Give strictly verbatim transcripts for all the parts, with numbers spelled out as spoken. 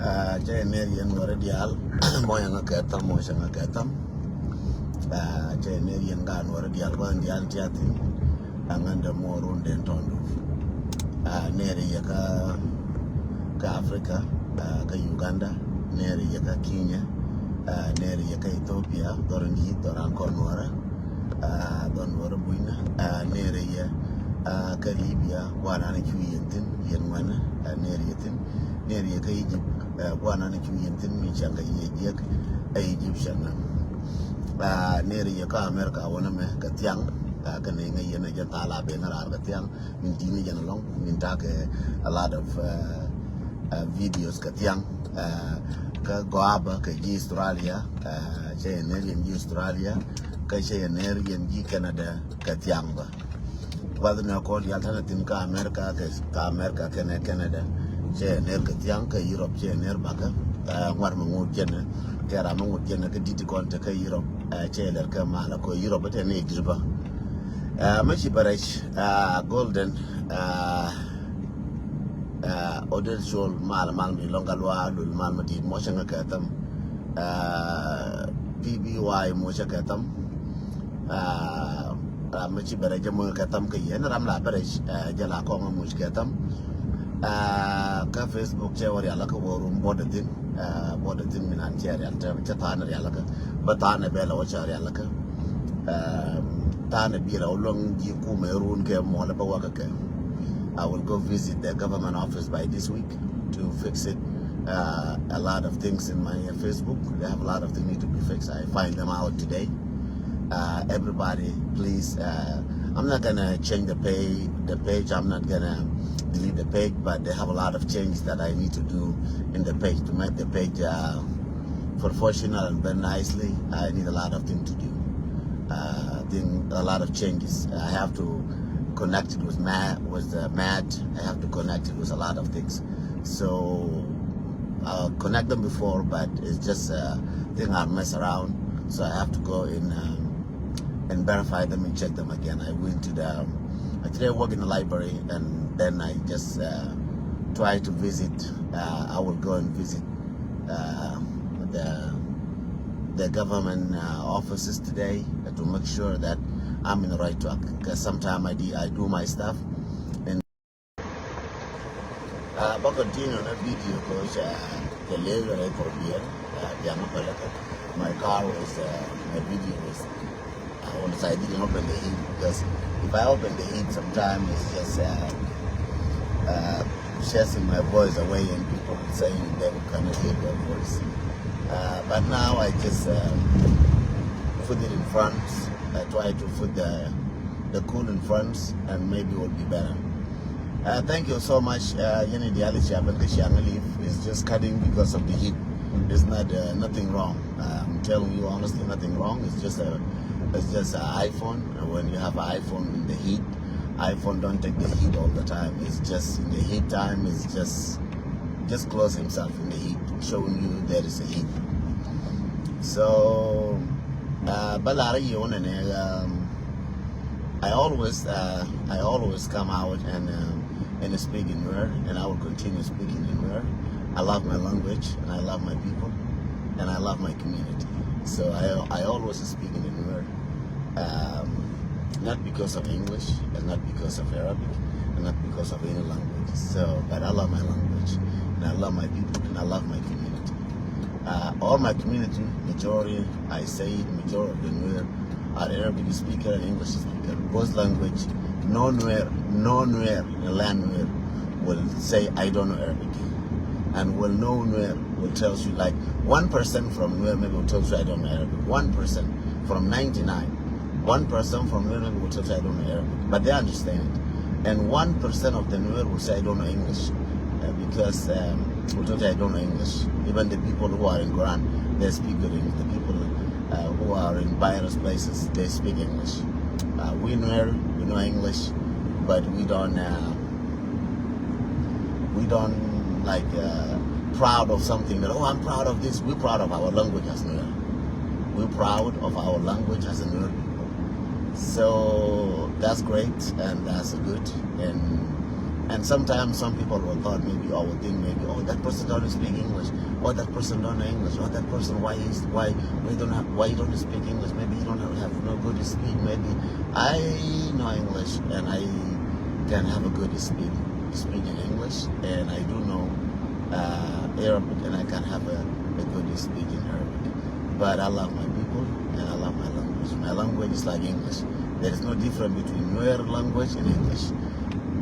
Cɛ ner yɛn wärä diaal. Mɔc ɛŋa kɛ tham, mɔc ɛŋa kɛ tham. Cɛ ner yɛn gaa wärä diaal, gua̱n diaal tiathi. Aŋän dɛ mɔ run den tɔndu. Ner yɛ kä kä Africa, kä Uganda. Ner yɛ kä Kenya. Ner yɛ kä Ethiopia, dhɔr ni dhɔr an kɔn wärä. Dhɔn wärä bui̱nä. Ner yɛ kä Libya, gua̱n an cu yɛn thin, yɛn ŋuɛnä. Ner yɛ thin. Ner yɛ kä Egypt, gua̱n an cu yɛn thin, mi cäŋ kɛ yɛ jiɛk ɛ Egyptian. Ner yɛ kä America wänä mɛ kɛ thiaŋ. Kä ni ŋä yɛn ɛ jɛ thaal a ben rar kɛ thiaŋ. Min ti̱i̱ ni jɛn alɔŋ, min takɛ a lot of videos kɛ thiaŋ. Kä gɔabä kɛ ji̱ Australia. Cɛ yɛ ner yɛn ji̱ Australia. Kä cɛ yɛ ner yɛn ji̱ Canada kɛ thiaŋ bä. Gua̱th ni akɔn yal tɛnɛ thin kä America kɛ, kä America kɛnɛ Canada. Cɛ ner kɛ thiaŋ, kä Europe cɛ ner bakä. Ŋuar mi ŋut jɛnɛ kɛ ram mi ŋut jɛnɛ kä dit kɔn te kä Europe. Cɛ lɛr kɛ mal kɔ Europe tɛ ni dir bä. Mɛ ci bɛ rɛc Golden. Oded Col mal, mal mi lɔŋ ka lua lul, mal mi dit mɔ cɛ ŋa kɛ tham. P B Y mɔ cɛ kɛ tham. Ram mi ci bɛ rɛc jɛ mɔ kɛ tham kɛ yɛn ram la bɛ rɛc jɛ la kɔŋ mɔ cɛ kɛ tham. Kä Facebook cɛ wä rial kä wä rum bɔdɛ thin. Bɔdɛ thin mi nan cɛ rial cɛ than rial kä bä than bɛ la wä cɛ rial kä. Than bi la wä luäŋ ji̱ kumɛ run kɛ mɔ la bä wä kɛ kɛ. I will go visit the government office by this week to fix it. Uh, a lot of things in my uh, Facebook, they have a lot of things need to be fixed. I find them out today. Uh, everybody, please. Uh, I'm not gonna change the page. The page. I'm not gonna delete the page, but they have a lot of changes that I need to do in the page to make the page uh, professional and very nicely. I need a lot of things to do. Uh, I think a lot of changes. I have to connect it with Matt. With uh, Matt, I have to connect it with a lot of things. So I'll connect them before, but it's just a thing I mess around. So I have to go in um, and verify them and check them again. I went to the, I today work in the library, and then I just uh, try to visit. Uh, I will go and visit uh, the the government uh, offices today to make sure that I'm in the right track. Because sometimes I, do, I do my stuff and Uh, but continue na video ko cha the level right for here. Uh, they are not collected. My car was, uh, my video was, uh, on the side, didn't open the heat because if I open the heat, sometimes it's just uh, uh, chasing my voice away and people saying they cannot hear your voice. Uh, but now I just uh, put it in front. I try to put the the cool in front and maybe it will be better. Uh, thank you so much. Uh, yɛn diaal ci a ben kɛ ciaŋ leaf. It's just cutting because of the heat. It's not uh, nothing wrong. Uh, I'm telling you honestly, nothing wrong. It's just a, it's just an iPhone. And when you have an iPhone in the heat, iPhone don't take the heat all the time. It's just in the heat time. It's just, just close himself in the heat, showing you there is a heat. So, uh, bä lar yɛ wä nɛ nɛ. Um, I always, uh, I always come out and um, and speak in Nuer, and I will continue speaking in Nuer. I love my language, and I love my people, and I love my community. So I, I always speak in Nuer, um, not because of English, and not because of Arabic, and not because of any language. So, but I love my language, and I love my people, and I love my community. Uh, all my community, majority, I say it, majority of the Nuer are Arabic speaker and English speaker. Both language, no Nuer, no Nuer in the land Nuer will say, "I don't know Arabic." And will no Nuer will tell you, like, one percent from Nuer maybe will tell you, "I don't know Arabic." One percent from ninety-nine. One percent from Nuer maybe will tell you, "I don't know Arabic." But they understand it. And one percent of the Nuer will say, "I don't know English." Uh, because um, will tell you, "I don't know English." Even the people who are in Grand, they speak good English. The people uh, who are in various places, they speak English. Uh, we know, we know English, but we don't, uh, we don't like uh, proud of something that, "Oh, I'm proud of this." We're proud of our language as Nuer. We're proud of our language as a Nuer people. So that's great and that's good. And And sometimes some people will thought maybe, or will think maybe, oh, that person don't speak English, or that person don't know English, or that person, why is, why, why don't have, why you don't speak English? Maybe you don't have, have no good speed. Maybe I know English and I can have a good speed speaking English, and I do know uh, Arabic, and I can have a, a good speech in Arabic. But I love my people and I love my language. My language is like English. There is no difference between Nuer language and English.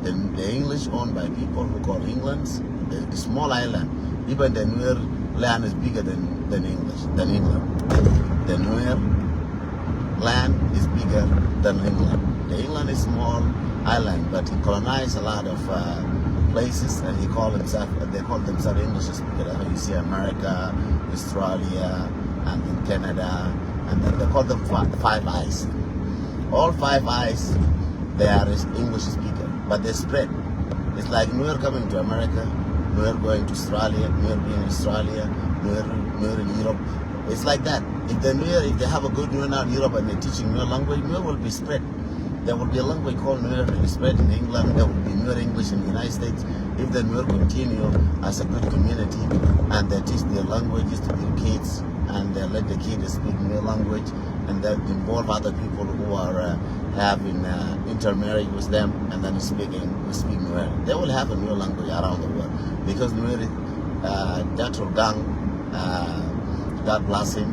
The, the English owned by people who call England, the, the small island. Even the Nuer land is bigger than, than English, than England. The Nuer land is bigger than England. The England is small island, but he colonized a lot of uh, places, and he called himself. They call themselves English speaker. That's why you see America, Australia, and then Canada, and then they call them fi- Five Eyes. All Five Eyes, they are English speaker, but they spread. It's like Nuer coming to America, Nuer going to Australia, Nuer being in Australia, Nuer, Nuer in Europe. It's like that. If the Nuer, if they have a good Nuer now in Europe and they're teaching Nuer language, Nuer will be spread. There will be a language called Nuer will be spread in England. There will be Nuer English in the United States. If the Nuer continue as a good community and they teach their languages to their kids and they let the kids speak Nuer language and they involve other people who are uh, having uh, intermarriage with them and then speaking, we speak Nuer. They will have a Nuer language around the world because Nuer is uh, Doctor Gang, uh, God bless him.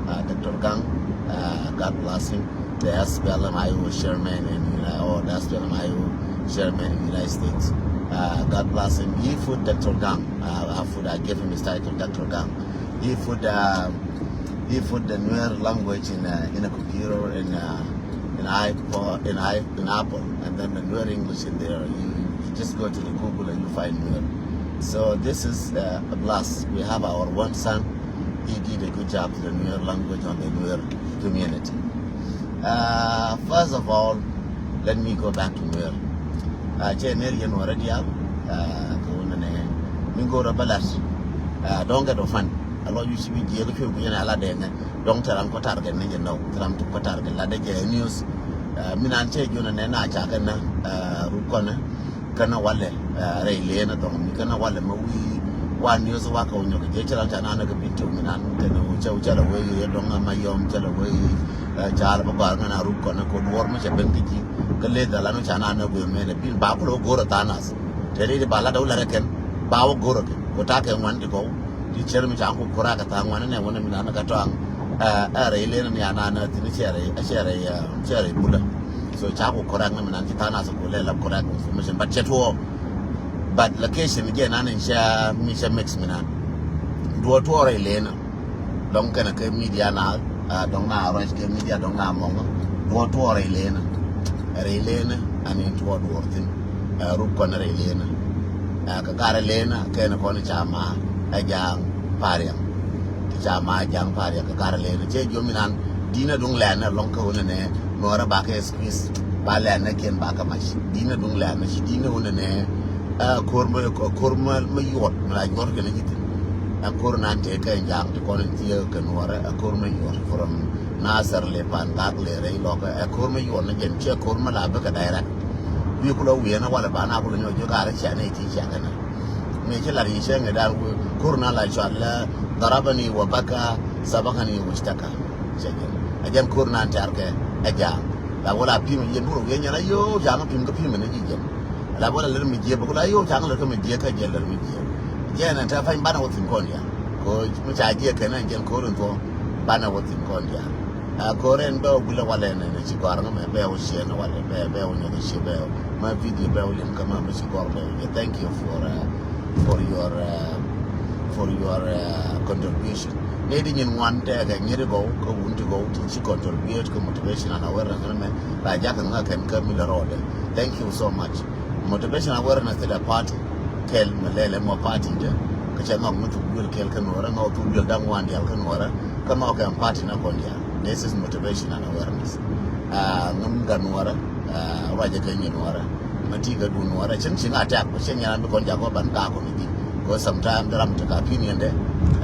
Uh, Doctor Gang, uh, God bless him. The S P L M I O chairman in uh, or the S P L M I O chairman in the United States. Uh, God bless him. He put Doctor Gang. Uh, I put, I gave him his title, Doctor Gang. He put uh, he put the Nuer language in uh, in a computer in uh, in iPod in i in Apple, and then the Nuer English in there. You, you just go to the Google and you find Nuer. So this is uh, a plus. We have our one son. He did a good job to the Nuer language on the Nuer community. Uh, first of all, let me go back to Nuer. Uh, cɛ Nuer yɛn wä rɛ dial. Uh, kɛ wä nɛ nɛ mi go rɛ bɛ lat. Uh, don't get offend. A lɔ yuci bi jiɛ kɛ cuɛ ku yɛn a la dɛŋɛ. Dɔŋ tɛ ram kɔ target ni jɛ nɔ. Tɛ ram kɔ target la dɛ jɛ news. Uh, mi nan cɛ jun nɛ na ca kɛ na uh, rut kɔnɛ. Kɛnɛ walɛ uh, rɛy leenä dhɔŋ mi kɛnɛ walɛ ma wi̱i̱ wa news wa kɛ wä nyɔk jɛ cɛ ram ca nanɛ kɛ bi tiw mi nan kɛnɛ wä cɛ wä cɛ la wee yɛ dɔŋ ma yɔm cɛ la wee uh, ca la bä gɔar ŋɛ na rut kɔnɛ kɛ duɔr mi cɛ ben kɛ ji̱ kɛ leth ala nu ca nanɛ wee mɛnɛ bin ba kulɛ wä go̱rɛ thanas. Tɛ ri ba la dɔw la rɛ kɛn ba wä go̱rɛ kɛ wä ta kɛ ŋuan ti kɔw. Ti cɛr mi ca ku kurak a thaŋ wanɛ nɛ wanɛ mi nan ka tɔaŋ. Ɛ rɛy len ni ana na thin cɛr cɛr cɛr bulä. So ca ku kurak ni mi nan ci thaŋ a sukul lɛ la kurak information but cɛ tuɔ. But location jɛ nan in ca mi ca mix mi nan. Duɔ tuɔ rɛy len. Dɔŋ kɛnɛ kɛ media na dɔŋ na ruac kɛ media dɔŋ na mɔŋ. Duɔ tuɔ rɛy len. Rɛy len an in tuɔ duɔr thin. Rup kɔn rɛy len. Ɛ kɛ garɛ lenä kɛn kɔn ca ma ɛ ja̱a̱ŋ pariɛŋ. Ti ca ma ɛ ja̱a̱ŋ pariɛŋ kɛ garɛ lenä cɛ jiɔm inan di̱nä duŋ lɛnä lɔŋ kä wunɛ nɛ nuɔrä ba kɛ squeeze ba lɛnä kiɛn ba kɛ mac di̱nä duŋ lɛnä ci di̱nä wunɛ nɛ. Ɛ ko̱r mä ko̱r mä yuɔt mi la yuɔt kɛn ji̱ thin. Ɛ ko̱r nan tëë kɛ ja̱a̱ŋ ti kɔn in thiee kɛ nuɔrä ɛ ko̱r mä yuɔt from Nasir lɛ pan gak lɛ rɛy lɔkä ɛ ko̱r mä yuɔt ni jɛn cɛ ko̱r mä la bikɛ direct. Wi̱i̱ kulɔ wi̱i̱ ɛn walɛ ba na kulɔ nyɔk jiök a rɛ cɛ ni ti cɛ kɛ na. Ni ci lar yi cɛ ŋɛ dan wi̱i̱ ko̱r na la cual lɛ darabani wa baka sabakani wa shtaka. Cɛ jɛn a jɛn ko̱r na tɛr kɛ ɛ ja̱a̱ŋ. La wala pim yɛn wurɛ wi̱i̱ nyɛn a yo̱o̱ ja̱a̱ŋ pim kä pim ni ji̱ jɛn. La wala lär mi jiɛ bä kulɔ a yo̱o̱ ja̱a̱ŋ lär kä mi jiɛ kä jɛn lär mi jiɛ. Jɛn ɛn tɛ pany banɛ wä thi̱n kɔn ya. Ko mi ca jiɛ kɛn ɛn jɛn ko̱r in thuɔ̱ɔ̱ banɛ wä thi̱n kɔn ya. Ɛ ko̱r ɛn bɛ wä gulɛ walɛ nɛ nɛ ci gɔr ŋä mɛ bɛ wä ciɛ nɛ walɛ bɛ bɛ wä nyɔk ci bɛ wä ma video bɛ wä lim kä ma mi ci gɔr bɛ wä jɛ. Thank you for uh, for your uh, for your uh, contribution. Nɛ di nyin ŋuan tɛkɛ nyiri gɔw kä wun ti gɔw ti ci contribute kä motivation and awareness nɛ mɛ ba jakä ŋä kɛn kä mi lɛ rɔɔdɛ. Thank you so much. Motivation awareness ti dɛ party kɛl mɛ lɛlɛ mɔ party dɛ. Kä cɛ ŋɔk mi thuk duel kɛl kä nuɔrɛ ŋɔk thuk duel daŋ wan dial kä nuɔrɛ kä ŋɔk kɛn party na kɔn dial. This is motivation and awareness. Ŋum ga nuɔrɛ ruacɛ kɛ nyi nuɔrɛ. Mɛ ti ga du nuɔrɛ cin cin a tɛk cin yɛn an bi kɔn jak wä ban ka kɔn ji̱. Kɛ sometimes dɛ ram ti ka opinion dɛ.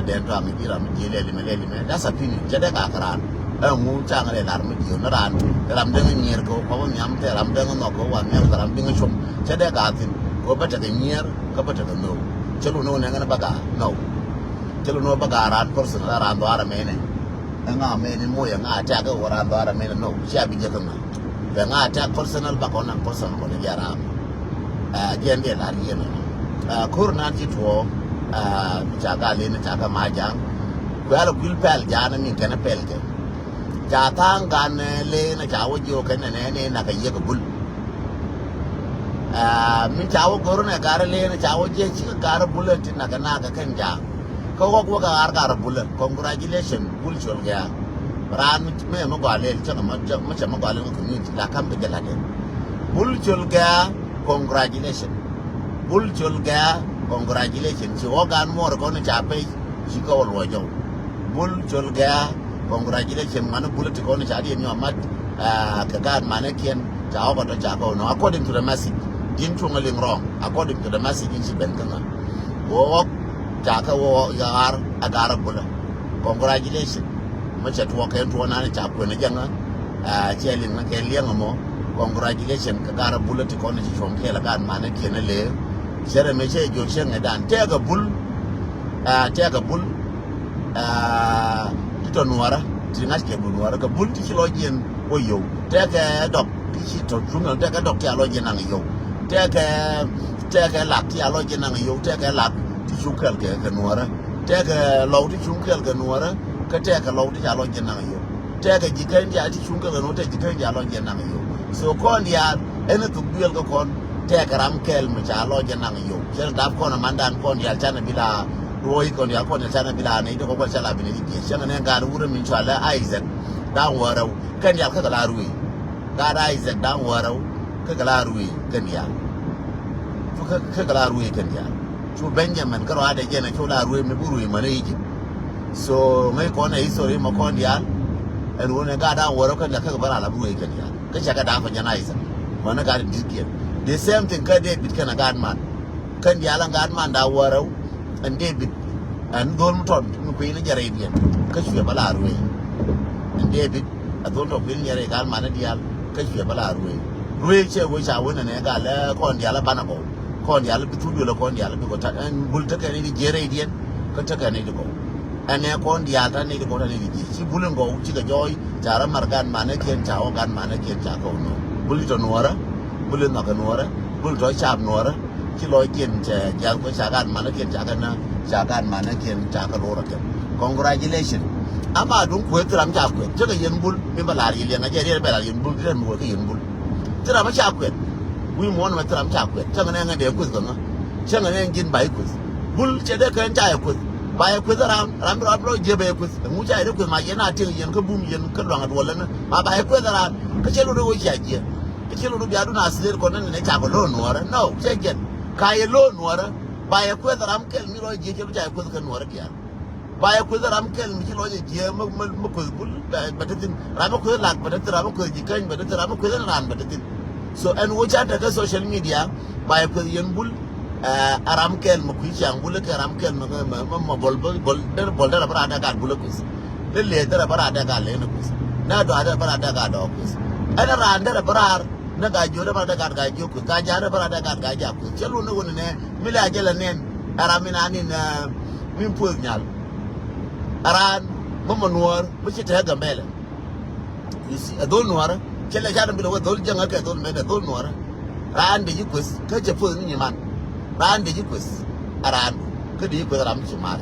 Dɛn tɔaŋ ji̱ ram ji̱ lɛli mɛ lɛli mɛ that's opinion cɛ dɛ ka kɛ ran. Ɛ ŋu caŋ rɛ lar mi jiö ni ran ram deŋ nyier kɛ wä kɔp nhiam tɛ ram deŋ nhɔk kɛ wä nhiam kɛ ram biŋ com cɛ dɛ ka thin. Kɛ bä tekɛ nyier, kä bä tekɛ nhök. Cä lu ni wä nɛ ŋän bä gaar, no. Cä lu ni wä bä gaar raan personal, raan dhɔaar amɛnɛ. Ɛŋa amɛnɛ moc, ɛŋa attack wä raan dhɔaar amɛnɛ, no. Cia bi jɛ kä ŋa. Bɛ ŋa attack personal, bä kɔn naŋ personal kɔn jɛ ram. Ɛ, jɛn dee lar yɛn. Ɛ, ko̱r nan ci tuɔɔk, ɛ, ca gal in, ca kä ma jaŋ. Kuɛ la kuil pɛl ja̱a̱n ni kɛn pɛl kɛ. Ca tha̱a̱ŋ gan, ɛ, leen ca wä jiök kɛn nɛ nɛ nɛ nak a yiëk a bul. Ɛ, mi ca wä go̱r nɛ gar leen ca wä jiɛ cik gar bul ɛ ti nak a nak a kɛn ja̱a̱ŋ. Kä wä wä gar gar bul ɛ. Congratulation, bul col gɛ̈ɛ̈. Raan mi, mi, mi gɔaa lɛl cäŋ ma, mi cɛ mi gɔaa lɛl wä community la kam kɛ jɛ la den. Bul col gɛ̈ɛ̈, congratulation. Bul col gɛ̈ɛ̈, congratulation. Ci wä gan muɔr kɔn ca pec, ci kä wä luɔc jɔw. Bul col gɛ̈ɛ̈, congratulation. Ŋuan bul ti kɔn ca diɛn nyɔ mat, ah, kɛ gaat manɛ kiɛn, ca wä kɔn tɔ ca kɔn nɔ. According to the message, din tuŋ a liŋ wrong. According to the message, in ci ben kä ŋa. Wä wä, ca kä wä wä, gar, a gar a bul. Congratulation. Mä cɛ tuɔɔk kɛn tuɔɔk nan ca kuɛn a jäŋä. Ah, cɛ liŋ na kɛ liɛŋ mɔ. Congratulation kɛ gar a bul ti kɔn ci cuɔm kɛɛl a gaat manɛ kiɛn a lëë. Cɛ rɛ mɛ cɛ jɔr cɛ ŋɛ dan. Tɛɛk a bul. Ah, tɛɛk a bul. Ah, ti tɔ nuɔrä. Ti ŋa̱c kɛ bul nuɔrä. Kɛ bul ti ci lɔ jiɛn wä yow. Tɛɛk ɛ dɔk. Ti ci tɔ tuŋ tɛɛk ɛ dɔk ti a lɔ jiɛn naŋ yow. Tɛɛk ɛ, tɛɛk ɛ lak ti a lɔ jiɛn naŋ yow. Tɛɛk ɛ lak ti cu kɛl kɛ kɛ nuɔrä. Tɛɛkɛ lɔw ti cuŋ kɛl kɛ nuɔrä, kä tɛɛkɛ lɔw ti ca lɔc jɛ naŋ yio̱w. Tɛɛkɛ ji̱ käny diaal ti cuŋ kɛl kɛ nuɔrä, tɛɛkɛ ji̱ käny diaal lɔc jɛ naŋ yio̱w. So kɔn diaal, ɛn ɛ thuk duël kä kɔn, tɛɛkɛ ram kɛl mi ca lɔc jɛ naŋ yio̱w. Cɛ dap kɔn ɛ mandan kɔn diaal canɛ bi la ruɔ̱ɔ̱c, kɔn diaal kɔn diaal canɛ bi la nɛy ti kɔn kɔn ca la bi nɛy ti jiɛc. Cäŋɛ nɛ gaat wurɛ min cɔalɛ Isaac da̱ŋ wäärɛw, kɛn diaal kä kɛ la ruëëc. Gaat Isaac da̱ŋ wäärɛw, kä kɛ la ruëëc kɛn diaal. Cu kä, kä kɛ la ruëëc kɛn diaal. Cu Benjamin kä ruaadɛ jɛn ɛ cu la ruëëc mi bi ruëëc män ɛ Egypt. So ŋäc kɔn ɛ history mɛ kɔn diaal. Ɛn wun ɛ gaat da̱ŋ wäärɛw kɛn diaal kä kɛ bä la la bi ruëëc kɛn diaal. Kä cɛ kɛ da̱a̱k kɛ jɛn Isaac. Män ɛ gaat in di̱t kiɛn. The same thing kä David kɛn ɛ gaat man. Kɛn diaal ɛn gaat man da̱ŋ wäärɛw. Ɛn David, ɛn dhol mi tɔn mi kui̱ni jɛ rɛydiɛn. Kä cuɛ bä la ruëëc. Ɛn David, a dhol tɔ kui̱ni jɛ rɛy gaat manɛ diaal. Kä cuɛ bä la ruëëc. Ruëëc cɛ wee ca wen ɛnɛ gal ɛ kɔn diaal ɛ banɛ gɔw. Kɔn diaal bi thuk duël ɛ kɔn diaal bi gɔw. Ɛn bul tekɛ ni di jiɛ rɛydiɛn. Kä tekɛ ni di gɔw. Ɛnɛ kɔn diaal ta ni di gɔw ta ni di jiɛ. Ci bul in gɔw cikɛ jɔɔy. Ca rɔ mar gaat manɛ kiɛn, ca wä gaat manɛ kiɛn, ca kɔw nuɔrä. Bul in tɔ nuɔrä. Bul in nhɔkɛ nuɔrä. Bul in tɔ cap nuɔrä. Ci lɔcdiɛn cɛ jiath kɔ ca gaat manäkiɛn ca kɛ nä, ca gaat manäkiɛn ca kɛ lo̱r akɛn. Congratulation. Ama duŋ kueth thil ram ca kueth. Cä kɛ yɛn bul mi bä lar yɛ liɛŋ a jɛ riɛt bɛ lar yɛn bul, riɛt mi wä kɛ yɛn bul. Thil ram ca kueth. Wi̱i̱ muɔ̱ɔ̱n mɛ thil ram ca kueth. Cä kɛ nɛ ŋɛ dee kueth kɛ ŋä. Cä kɛ nɛ ji̱n ba yɛ kueth. Bul cɛ dee kɛn ca yɛ kueth. Ba yɛ kueth ram, ram bi rɔ jiɛ bɛ yɛ kueth. Ɛŋu ca yɛ dee kueth ma yɛn a tiɛŋ yɛn kä bum yɛn kä luaŋ a duɔl länä. Ma ba yɛ kueth ram. Kä cɛ lot wä cia jiɛ. Kä ci lɔ du bia du na silet kɔn ni ni ca kɔ lo̱o̱ nuɔrä. No, cɛ jɛn. Ka yɛ lo̱o̱ nuɔrä. Ba yɛ kueth ram kɛl mi rɔ jiɛ cɛ bi ca yɛ kueth kɛ nuɔrä diaal. Ba yɛ kueth ram kɛl mi ci lɔ jɛ jiɛ mi, mi, mi kueth bul bɛ, bɛ te thin. Ram mi kueth lak bɛ te thin, ram mi kueth ji̱ käny bɛ te thin, ram mi kueth ni ran bɛ te thin. So ɛn wä ca tekɛ social media, ba yɛ kueth yɛn bul, ɛ, a ram kɛl mi kui̱ ciaŋ bul kɛ ram kɛl mi, mi, mi, mi bol, bol, bol, der bol der bä ran dɛ gat bul kueth. Ni lɛ der bä ran dɛ gat lɛ ni kueth. Ni dɔa der bä ran dɛ gat dɔa kueth. Ɛn ran der bä ran Ni gaa jiök dee bä rɔ dee gat gaa jiök kueth, gaa ja̱a̱n dee bä rɔ dee gat gaa ja̱a̱n kueth. Cɛ lun ni wun ni nɛ mi lɛ a jɛ lɛ nɛn. Ɛ ram mi na ni nɛ mi puɔth nyal. Ɛ ran mi mɔ nuɔɔr mi ci tɛɛ Gambɛlɛ. You see, ɛ dhol nuɔɔrä. Cɛ lɛ ca ni bi lɛ wä dhol jäŋä kɛ dhol mɛn ɛ dhol nuɔɔrä. Ran dee ji̱ kueth kä cɛ puɔth ni nyiman. Ran dee ji̱ kueth ɛ ran kä dee ji̱ kueth ɛ ram mi ci maar.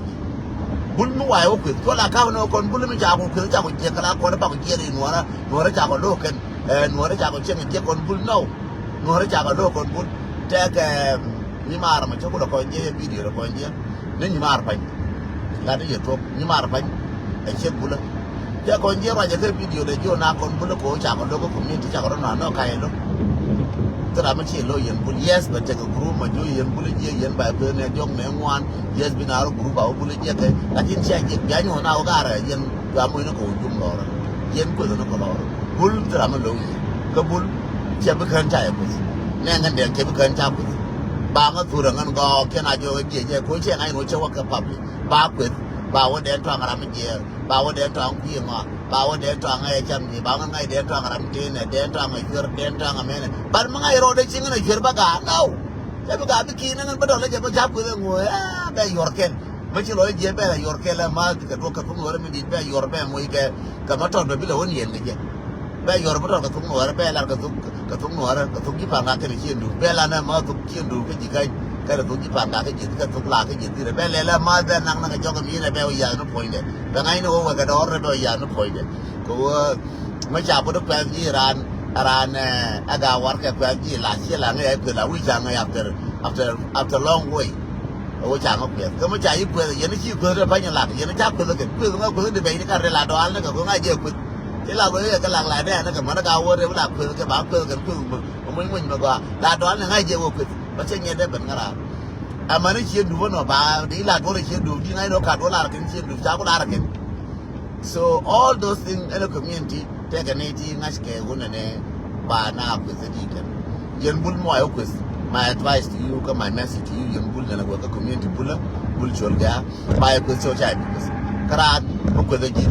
Bul mi wa̱a̱ wä kueth cuɔl a ka̱k ni wä kɔn bul mi ca kɔ kueth ca kɔ jiɛk kɛ la kɔn bakɔ jiɛk ri nuɔɔrä. Nuɔɔrä ca kɔ lo̱k kɛn. Ɛ, nuɔ̱ɔ̱rä ca kɔ cieŋ jiɛ kɔn bul nɔw. Nuɔ̱ɔ̱rä ca kɔ lo̱k kɔn bul. Tɛkɛ, ɛm, nyimaar mɔ cä kulɛ kɔn jiɛ yɛ video lɛ kɔn jiɛ. Ni nyimaar pa̱ny. Gat ni yɛ thuɔ̱k nyimaar pa̱ny. Ɛ ciek bulä. Tɛ kɔn jiɛ ruacɛ kɛ video lɛ jiɔ na kɔn bulä kɔ ca kɔ lo̱k kɛ community ca kɔ rɔ nɔa nɔ ka yɛ lo̱k. Thil ram mi ci lo̱k yɛn bul. Yes, bɛ tekɛ group mɔ jiɔ yɛn bul jiɛ yɛn ba kueth nɛ diɔ̱k nɛ ŋuan. Yes, bi na rɔ group a wä bul jiɛ kɛ. Lakin cia jiɛ bia nyuɔn a wä garɛ yɛn. Gam wi̱n ni kɛ wä jum lɔrä. Yɛn kueth ni kɛ lɔrä. Bul thil ram mi lo̱ŋ yɛ. Kä bul cɛ bi kän ca yɛ kueth. Nɛ ŋän dɛn cɛ bi kän ca kueth. Ba ŋä thurɛ ŋän gɔɔk cɛ na jɔk jiɛ jɛ ko̱ cɛ ŋa̱c ni wä cɛ wä kɛ public. Ba kueth. Ba wä dɛn tɔaŋ ram mi jiɛ. Ba wä dɛn tɔaŋ kui̱ ŋɔak. Ba wä dɛn tɔaŋ ŋa̱c cam jiɛ. Ba ŋä ŋa̱c dɛn tɔaŋ ram mi tëë nɛ. Dɛn tɔaŋ ŋa̱c cuer. Dɛn tɔaŋ ŋa̱c mɛnɛ. Ban mi ŋa̱c rɔɔdɛ ci ŋän a cuer bä ga̱a̱. Nɔw. Ɛ bi gaa bi ki̱i̱n ɛn bä dɔl ɛ jɛ bä ja̱p kueth ɛŋu ɛ bɛ yuɔr kɛl. Mä ci lɔ ɛ jiɛ bɛ la yuɔr kɛl ɛ ma kɛ duɔk kɛ thuk nuɔrɛ mi di̱t bɛ yuɔr bɛ moc kɛ kɛ ma tɔt bɛ bi lɛ wä niɛn kɛ jɛ. Bɛ yuɔr bä tɔt kɛ thuk nuɔrɛ bɛ lar kɛ thuk kɛ thuk nuɔrɛ kɛ thuk ji̱ pa̱ŋ ka kɛn ciɛn duut bɛ la nɛ ma thuk ciɛn duut kä ji̱ ka̱ny kɛ thuk ji̱ pa̱ŋ ka kɛ ji̱ kɛ thuk la kɛ ji̱ dhirɛ bɛ lɛ la ma bɛ naŋ naŋ kɛ jɔk kɛ mi nɛ bɛ wä ya̱th ni puɔ̱nydɛ bɛ ŋa̱cni wä wɛ kɛ dɔɔr rɛ bɛ wä ya̱th ni puɔ̱nydɛ kɛ wä. Mä ca bä dä kuɛth ji̱ raan raan ɛ ga warkɛ kuɛth ji̱ la ciɛ la ŋäc ɛ kueth la wi̱c ca ŋäc after after after long way. Ɛ wä ca ŋä kuɛth kä mä ca yi kuɛth yɛn ci kuɛth rɛ pa̱ny lak yɛn ca kuɛth kɛ kuɛth ŋä kuɛth di bɛy di ka rɛ la dɔal ni kɛ kuɛth ŋa jɛ kuɛth. Ci la kuɛth kɛ lak la dɛ ni kɛ män ka wä rɛ la kuɛth kɛ ba kuɛth kɛ kuɛth mɔ mɔ mɔ mɔ gɔa la dɔal ni ŋa jɛ wä kuɛth. Ba cɛ nyɛ dɛ ben ŋa raar. Ɛmɛn ciɛ dup ɛnɔ ba di la duɔl ciɛ dup di ŋa inɔ ka duɔl lar kɛn ciɛ dup ca ku lar kɛn. So all those things in a community tɛkɛ ni ti ŋa̱c kɛ wunɛ ni ba na kueth di kɛn. Yɛn bul mɔ ayɔ kueth. My advice to you kä my message to you yɛn bul nɛ la wek kä community bul bul col gɛ ba ayɔ kueth col ca bi kueth. Kɛ raat mɛ kueth ji̱.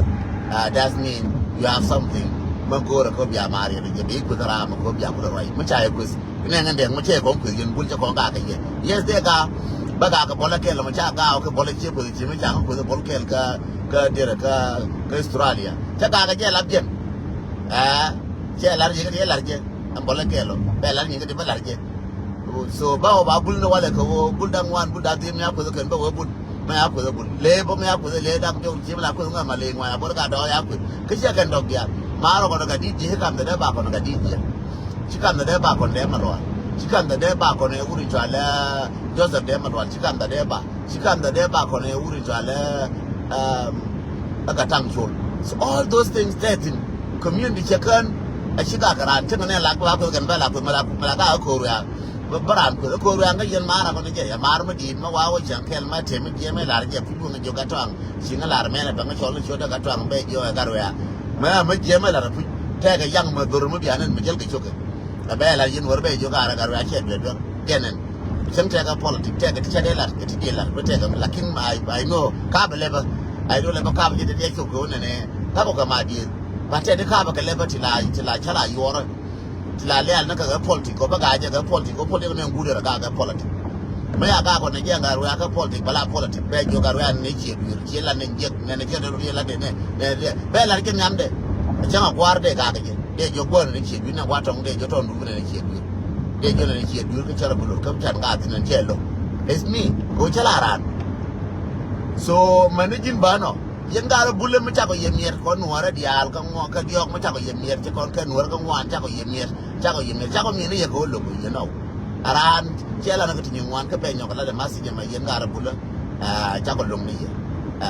Uh, that mean you have something mɛ go̱o̱rɛ kɛ bia mar yɛn jɛ bi kueth raam mɛ kɛ bia bul ruac mɛ ca ayɔ kueth. Nɛ ŋän dɛŋ mɛ cɛ kɔn kueth yɛn bul cɛ kɔn gaa kɛ yɛ. Yes dee gaa bä gaa kɛ bɔl kɛl mɛ ca gaa kɛ bɔl ciɛ kueth ci mɛ ca ŋä kueth bɔl kɛl kä kä derɛ kä kä Australia. Cɛ gaa kɛ jɛ lap jɛn. Ɛɛ cɛ lar yɛ kɛ ti lar jɛ. Ɛn bɔl kɛl ɔ bɛ lar yɛ kɛ ti bä lar jɛ. So bä wä ba bul ni walɛ kɛ wä bul da̱ŋ wan bul da̱ŋ dhim mɛ ya kueth kɛn bä wä bul. Mɛ ya kueth bul le bä mɛ ya kueth le da̱ŋ jɔk ci mɛ la kueth ŋä ma le ŋuan a bɔl ka dɔɔk ya kueth kä ciɛ kɛn dɔk diaal. Ma rɔ kɔn ka di̱t ji̱ kam dee ba kɔn ka di̱t ji̱. Ci kam dee ba kɔn dee ma lual. Ci kam dee ba kɔn ɛ wuri cual ɛ Joseph dee ma lual ci kam dee ba. Ci kam dee ba kɔn ɛ wuri cual ɛ ɛ ka taŋ col. So all those things tɛthin community cɛ kän. A ci ka kɛ ran cɛ ŋɛ nɛ lak ba kueth kɛn bɛ lak kueth mɛ lak mɛ lak ka ko̱r ya. Bä bä ran kueth ko̱r ya ŋä yɛn mar a kɔn jɛ ya mar mɛ di̱i̱t mɛ wa wä cɛŋ kɛl mɛ tɛm mɛ jiɛ mɛ lar jɛ pu duŋ jɛ ka tɔaŋ. Ci ŋä lar mɛn a bɛ ŋä cɔl ni ciot ɛ ka tɔaŋ bɛ jiɔ ɛ gat wɛa. Mɛ mɛ jiɛ mɛ lar a puc tɛkɛ yaŋ mɛ dhor mɛ bianɛn mɛ jɛl kɛ cokɛ. Ɛ bɛ lar yɛn wär bɛ jiɔ gat wɛa cɛ duɛ duɛ jɛnɛn. Cäŋ tɛkɛ politic tɛkɛ ti cɛ dee lar kɛ ti diɛ lar bɛ tɛkɛ lakin I I know ka bɛ lɛ bä. I know lɛ bä ka bɛ jɛ dee diɛ cok kɛ wä nɛnɛ ka kɔ kɛ ma diɛ. Ba tɛk di ka bɛ kɛ lɛ bä ti la ti la cä la yuɔrä. Ti la lɛl ni kɛ kɛ politic kɔ bä gaa jɛ kɛ politic kɔ politic ni ŋut rɛ gaa kɛ politic. Mɛ ya gaa kɔ ni jɛ gaa ruɛ kɛ politic bɛ la politic bɛ jiök gaa ruɛ ni ciɛ dui̱r ciɛ la ni jiɛk ni ni ciɛ dui̱r la de ni ni bɛ la ni ciɛ nhiam de. Cäŋ a gua̱a̱r de gaa kɛ jɛ de jiök gua̱a̱r ni ciɛ dui̱r ni gua̱a̱r tɔŋ de jiök tɔŋ dui̱r ni ciɛ dui̱r. De jiök ni ciɛ dui̱r kɛ cɛ la bulur kɛ can gaa thin ni ciɛ lo̱k. It's me kɛ cɛ la raan. So mɛ ni ji̱n ba nɔ. Yɛn gat rɔ bulä mi cakɔ yɛ miɛt kɔn nuɔrɛ diaal kä ŋuɔ kä diɔ̱k mi cakɔ yɛ miɛt ci kɔn kɛ nuɔrɛ kä ŋuan cakɔ yɛ miɛt cakɔ yɛ miɛt cakɔ miɛt ni yɛ kɛ wä lo̱k yɛ nɔw. A raan cɛ lan kä ti nyi ŋuan kä pɛ nyɔk la de ma si jɛ ma yɛn gat rɔ bulä. Cakɔ lo̱k ni yɛ.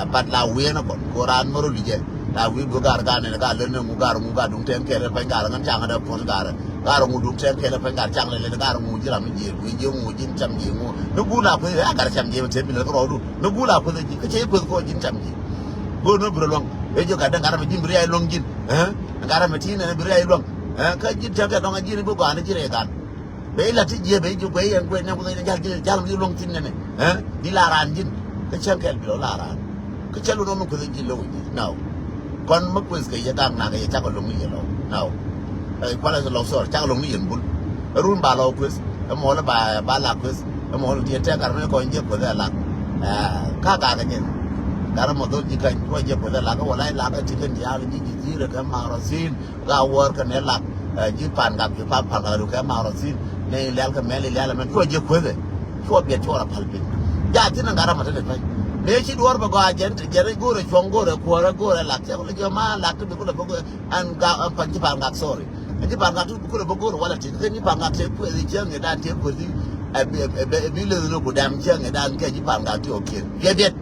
But la wiee ni kɔn ko raan märol jɛ la wiee bi gar gan ni gar lön ni ŋu gar ŋu gar duŋ tɛn kɛl pɛny gar ŋän caŋ dɛ puɔ̱n gar gar ŋu duŋ tɛn kɛl pɛny gar caŋ lɛ lɛ gar ŋu ji̱ ram ji̱ wiee ji̱ ŋu ji̱n cam ji̱ ŋu ni bul a kueth a gar cam ji̱ mi tëë bi lɛ kä rɔɔdu ni bul a kueth ji̱ kä cɛ kueth kɔ ji̱n cam ji̱. Go̱o̱r ni bi rɔ luäŋ ëë ji̱ gat dee gat ram ji̱n bi riac luäŋ ji̱n. Gat ram ti nɛn bi riac luäŋ. Kä ji̱n tɛk kɛ dɔŋ ji̱n bi gɔaa ni ji̱ rɛy gan. Bɛ ilat ti jiɛ bɛ ijo guey yɛn guey nɛn guey jal jal jal mi luɔŋ thin nɛnɛ. Di la raan jin kä cɛn kɛl bi lɔ la raan. Kä cɛl wun ɔmɔ kueth ji̱ low ji̱ naw. Kɔn mi kueth kɛ yɛ gak nak yɛ cakɔ loŋ ni yɛ lɔw naw. Kualɛ lɔw sɔr cakɔ loŋ ni yɛn bul. Run ba lɔw kueth. Ɛ mɔl ba ba la kueth. Ɛ mɔl diɛ tɛ kar mi kɔn jɛ kueth ɛ lak. Ka gak jɛ. Gar mɔ dhol ji̱ kany kuɔ jɛ kueth ɛ lak wala ilak ɛ ti kɛn diaal ji̱ ji̱ ji̱ rɛ kɛ marɔ thin. Gaa wäär kɛ nɛ lak ji̱ Pangak ji̱ Pangak rukɛ marɔ thin. Nɛ ilɛl kɛ mɛl ilɛl ɛmɛn cuɔ jiɛ kuethɛ. Cuɔ biɛt cuɔ rɔ pal piny. Ja thin ɛn gat ram a tetɛ pɛny. Mëë ci duɔ̱ɔ̱r bɛ gɔaa jɛn jɛn go̱o̱rɛ cuɔ̱ŋ go̱o̱rɛ kuäärä go̱o̱rɛ lak cɛ kulɛ jiɔ ma lak ti bi kulɛ bä ɛn ga ɛn pan ji̱ Pangak sorry. Ɛn ji̱ Pangak ti bi kulɛ bä go̱o̱rɛ walɛ ti kɛ ji̱ Pangak ti kueth ji̱ cäŋ idan ti kueth i̱. Ɛ bi ɛ bi leth ni ku dam cäŋ idan kɛ ji̱ Pangak ti ɔ kiɛn. Biɛt biɛt.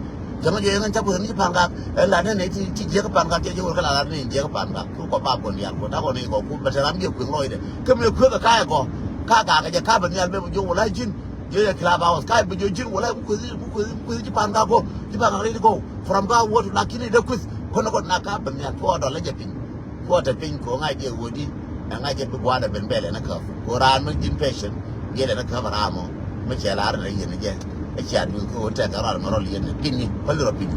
Cäŋ jɛ yɛn cä kueth ni ci Pangak ɛn la nɛn ti ti jiɛk Pangak cɛ jɛ wur kä la la nɛn jiɛk Pangak ku kɔ bap kɔn dial ku ta kɔn ni kɔ ku bɛ te ram jɛ kueth lɔcdɛ. Kä mi kueth kä kɛ gɔ ka gak jɛ ka bɛ nhial bɛ mi jiök wala ji̱n. Jɛ yɛ club house ka bɛ jiök ji̱n wala ku kueth ku kueth ku kueth ci Pangak gɔ ci Pangak ri gɔ. From ka wot la kini dɛ kueth kɔn kɔn na ka bɛ nhial tuɔ dɔl jɛ piny. Kuɔtɛ piny kɛ ɣöö ŋa̱c jɛ ɣöödi ɛ ŋa̱c jɛ bi gua̱a̱r ɛ ben bɛl ɛn ɛ käp kɛ ɣöö raan mi ji̱n pecɛn. Yɛl ɛn ɛ käp ɛ raam ɔ mi cɛ la̱r ɛn ɛ yɛn ɛ jɛ ɛ cia duŋ kɛ ɣöö tɛkɛ rɔal mɛ rɔl yɛn ɛ pi̱n ni päli rɔ piny.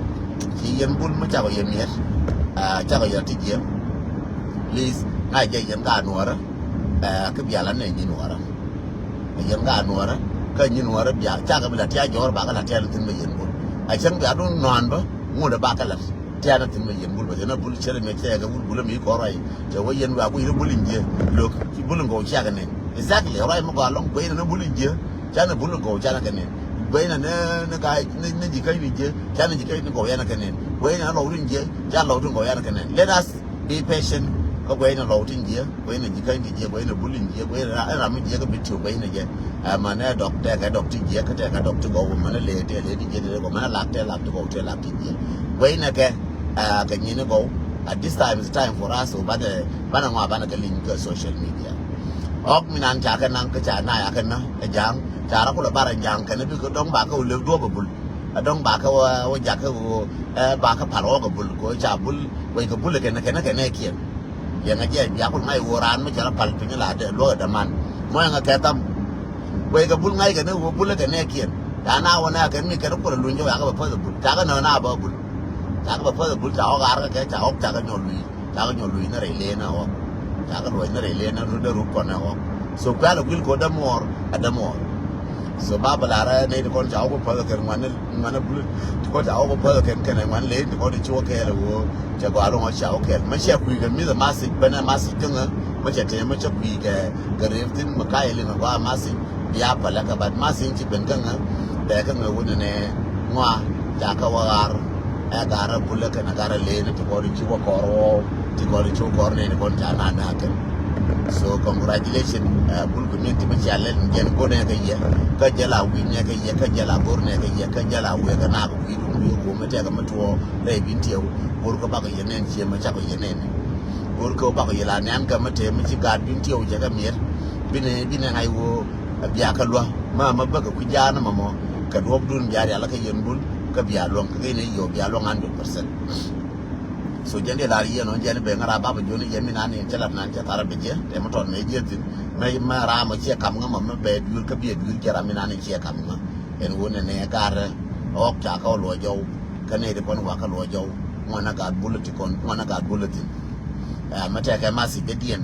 Ci yɛn bul mi cakɔ yɛ miɛt. Cakɔ yɛ ti jiɛm. Please ŋa̱c jɛ yɛn ka nuɔrä. Kä bial anɛ nyin nuɔrä. Ɛ yɛn ka nuɔrä. Kä nyin wä rɛ bia cakɛ bi la tia jɔɔr bakɛ la tia ni thin bɛ yɛn bul. A cäŋ bia dun nɔan bä ŋun dɛ bakɛ la tia ni thin bɛ yɛn bul bɛ yɛn a bul cɛ rɛ mɛ cɛ kɛ wul bul mi kɔrɔ yi. Cɛ wä yɛn wa ku yɛn bul in jiɛ lok ci bul in gɔw cakɛ ni. Exactly, rɔ yi mi gɔa lɔŋ kuɛ yɛn ni bul in jiɛ. Ca ni bul in gɔw cakɛ ni. Kuɛ yɛn ni ni ka ni ni jikä ni jiɛ ca ni jikä ni gɔw yɛn kɛ ni. Kuɛ yɛn ni lɔw tin jiɛ ca lɔw tin gɔw yɛn kɛ ni. Let us be patient. Kä guɛy ni lɔw tin jiɛ, guɛy ni jikäny ti jiɛ, guɛy ni bul in jiɛ, guɛy ni ram mi jiɛ kä bi tiw guɛy ni jɛ. Ɛ mɛnɛ dɔk tɛkɛ dɔk ti jiɛ kä tɛkɛ dɔk ti gɔw, mɛnɛ lɛ tɛ lɛ ti jiɛ ti gɔw, mɛnɛ lak tɛ lak ti gɔw tɛ lak ti jiɛ. Guɛy ni kɛ ɛ kɛ nyin ni gɔw. At this time is time for us to banɛ banɛ ŋɔa banɛ kɛ liny kä social media. Ɔk mi nan ca kɛ naŋ kä ca na ya kɛ na ɛ jaŋ ca ra kulɛ barɛ jaŋ kɛn bi kɛ dɔŋ ba kɛ wulɛ duɔp ɛ bul. A dɔŋ ba kɛ wä wä jakä wä ɛ ba kɛ pal wä kɛ bul kɛ wä ca bul wä kɛ bul kɛ nɛ kɛ nɛ kɛ nɛ kiɛn. Yɛ ŋa jɛ bia kul ŋa̱c wä raan mi cɛ la pal piny la dɛ luɔk ɛ däman. Mɔ yɛ ŋa kɛ tham wä kɛ bul ŋa̱c kɛ nɛ wä bul kɛ nɛ kiɛn. Ta na wä nɛ kɛ mi kɛ ni kul luny jɛ wä yakɛ bɛ päth ɛ bul ta kɛ nɛ na bä bul. Ta kɛ bɛ päth ɛ bul ta wä ɣaar kɛ kɛ ta wä ta kɛ nyɔl luy. Cakɛ nyɔ luc ni rɛy lee ni ɣɔk. Cakɛ luɔc ni rɛy lee ni rut dee rut kɔn ni ɣɔk. So kuɛl a guil kɔ dämuɔɔr a dämuɔɔr. So ba bɛ lar ni ti kɔn ca wä bä päth kɛn ŋuan ni ŋuan ni bul. Ti kɔn ca wä bä päth kɛn kɛn ŋuan lee ti kɔn ti ci wä kɛɛl a wä. Cɛ gɔaa loŋ ɔ ca wä kɛɛl mɛ cɛ kui̱ kɛ mi̱th a message bɛn a message kä ŋä mɛ cɛ tëë mɛ cɛ kui̱ kɛ kɛ rëëp thin mɛ ka yɛ liŋ a gɔaa message. Bia pälä kä bat ma thi̱n ci ben kä ŋä. Bɛ kä ŋä wunɛ nɛ ŋɔa ca kä wä ɣar. Ɛ garä bulä kɛnɛ garä leenä ti kɔn ci wä kɔr wä ti kɔn ci wä kɔr nɛni kɔn ca na na kɛn. So congratulation. Ɛ bul community mi cia lɛl jɛn gonɛ kä yɛ kä jɛl a wi̱i̱ nɛ kä yɛ kä jɛl a gor nɛ kä yɛ kä jɛl a wek kä nak wi̱i̱ dun wi̱i̱ wumɛ tɛk mi tuɔ rɛy bin tiɛw. Gor kä bakɔ yɛ nɛn ciɛ mi cakɔ yɛ nɛn. Gor kä bakɔ yɛ la nɛn kä mi tɛm mi ci gaat bin tiɛw cɛ kä miɛr. Binɛ binɛ ŋa̱c wä. Bia kä luä ma ma bäkɛ kui̱ jaanä ma mɔ kɛ duɔ̱pdun bia rial kä yɛn bul. Kä bia luäŋ kä kɛn i̱ yɔ bia luäŋ hundred percent. So jɛn di lar yɛn ɔ jɛn ben ŋära bapɛ joni yɛn mi nan in cɛ lat nan cɛ tharä bɛ jɛ tɛ mi tɔt mɛ jɛ thin. Mɛ mɛ ram ɔ ciɛ kam ŋä ma mɛ bɛ duur kä biɛ duur jɛ ram mi nan in ciɛ kam ŋä. Ɛn wun ɛn ɛ garɛ ɔk ca kä luɔ jɔw. Kä nɛ di kɔn wa kä luɔ jɔw. Ŋuan a gat bul ti kɔn ŋuan a gat bul thin. Ɛ mɛ tɛkɛ ma si jɛ diɛn.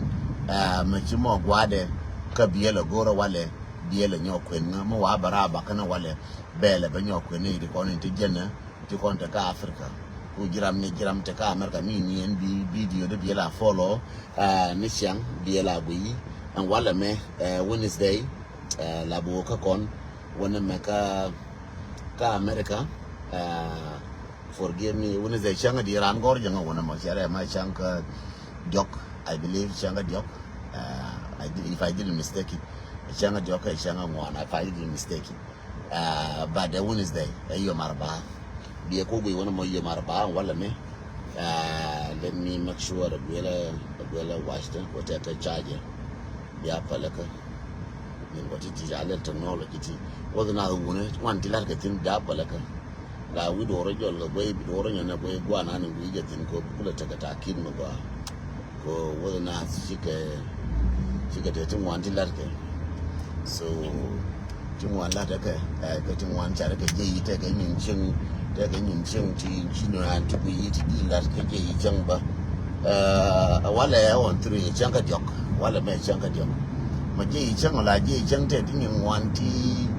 Ɛ mɛ ci mɔ guadɛ. Kä biɛ lɛ gorɛ walɛ. Biɛl ɛ nyɔk kuɛn ŋä mi wa bɛ raaba kɛn walɛ. Bɛɛlɛ bɛ nyɔk kuɛn ni ti kɔn in ti jɛn ɛ ti kɔn te kä Africa. Ku jiram ni jiram te kä America mi ni ɛn bi video de biɛl a follow. Ɛ ni cɛŋ biɛl a gui ɛn walɛ mɛ ɛ Wednesday. Ɛ la bo kä kɔn wɛnɛ mɛ kä kä America. Ɛ forgive me wɛnɛ zɛ cäŋ di ran gɔr jɛ ŋa wɛnɛ mɔ cɛ rɛ ma cäŋ kä diɔk. I believe cäŋ kä diɔk. Ɛ I did, if I didn't mistake it cäŋ kä diɔk kä cäŋ kä ŋuan if I didn't mistake it. Ɛ but the Wednesday ɛ yom arba. Biɛ ko gui wɛnɛ mɔ yom arba walɛ mi. Ɛ let me make sure a guɛlɛ a guɛlɛ watch the ko tɛ tɛ charge. Bia pälɛ kä. Min kɔ ti ti ca lɛl technology ti. Wä dhi na wunɛ wan ti lat kɛ thin bia pälɛ kä. La wi̱i̱ duɔrä jɔl kɛ guey bi duɔrä nyɔnɛ guey guana ni wi̱i̱ jɛ thin ko bi kulɛ tekɛ ta kit mi gɔaa. Ko wä dhi na cikɛ cikɛ te ti ŋuan ti lat kɛ. So ti ŋuan lat kɛ ɛ kɛ ti ŋuan car kɛ jɛ yi tekɛ nyin cieŋ tekɛ nyin cieŋ ti ci nuan ti bi yi ti di lat kɛ jɛ yi cieŋ ba. Ɛ walɛ ɛ ɣɔn thiri cieŋ kä diɔk walɛ mɛ cieŋ kä diɔk. Ma jɛ yi cieŋ la jɛ yi cieŋ tɛ ti nyin ŋuan ti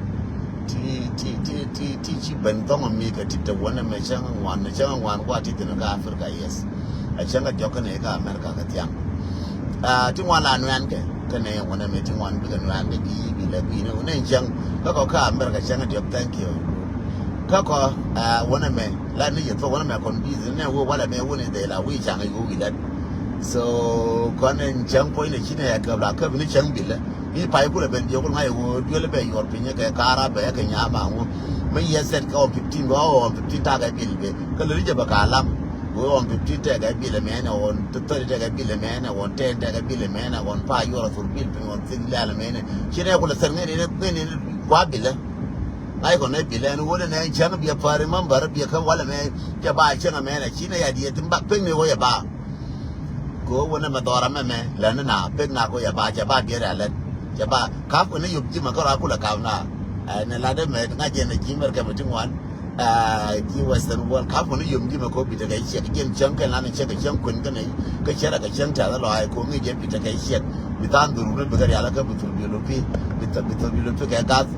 ti ti ti ti ti ci ben dhɔŋ mi kɛ ti te wänɛ mɛ cieŋ ŋuan cieŋ ŋuan kua ti thin kä Africa yes. A cieŋ kä diɔk kä nɛ kä America kä thiaŋ. Ɛ ti ŋuan la nuan kɛ. Kä nɛ ŋuan mɛ ti ŋuan bikɛ nuan kɛ bi bi lɛ bi nɛ ŋuan cieŋ. Kä kɔ kä America cieŋ kä diɔk thank you. Kä kɔ ɛ ŋuan mɛ la ni yɛ thok ŋuan mɛ kɔn bi nɛ wä walɛ mɛ wä ni dhɛ la wi̱i̱ caŋ yɛ wä wi̱i̱ lɛt. So kɔn in cäŋ puɔ̱ny ni ci ni ɛ käp la käp ni cäŋ bilɛ. Mi pay kulɛ ben diɛ kul ŋa̱c ɛ ɣöö duel bɛ yuɔr piny kɛ ka̱r a bɛ kɛ nyaam a ŋu. Mi yɛ thɛt kɛ ɣɔn fifteen bɛ ɣɔn fifteen takɛ bil bɛ kɛ lɛ ri jɛ bɛ ka lam. Ɣöö ɣɔn fifteen tɛkɛ bil ɛmɛnɛ ɣɔn thirty tɛkɛ bil ɛmɛnɛ ɣɔn ten tɛkɛ bil ɛmɛnɛ ɣɔn pa yuɔr a thur bil piny ɣɔn thik lɛl ɛmɛnɛ. Ci ni ɛ kulɛ thɛt ŋäcni ni ŋäcni ni kua bilɛ. Ŋa̱c kɔn ɛ bilɛ ɛn ɣöö ni nɛ cäŋ biɛ pa remember biɛ kä walɛ mɛ cɛ ba cäŋ ɛmɛnɛ ci ni ɛ diɛ thi̱n ba piny ni ɣöö yɛ ba. Kɛ ɣöö wänɛ mɛ dhɔra mɛ mɛ lɛn ni na pek na kɛ ɣöö yɛ ba cɛ ba biɛt a lɛt. Cɛ ba kap kɛ ni yop ji̱ mɛ kä rɔ a kulɛ kap na. Ɛ ni lat dee mɛ ŋa̱c jɛn ɛ ji̱ mɛr kɛ mɛ ti ŋuan. Ɛ ji̱ western world kap kɛ ni yop ji̱ mɛ kɛ ɣöö bi tekɛ ciɛk jɛn cäŋ kɛn lan ni ciɛk kɛ cäŋ kuën kä nɛy. Kä cɛ rɛ kɛ cäŋ tɛth lɔ ay kɛ ɣöö ŋi̱i̱c jɛ bi tekɛ ciɛk. Bi tha̱a̱ŋ dhuruk ni bi kɛ rial kä bi thur bi lopi. Bi thur bi lopi kɛ gath.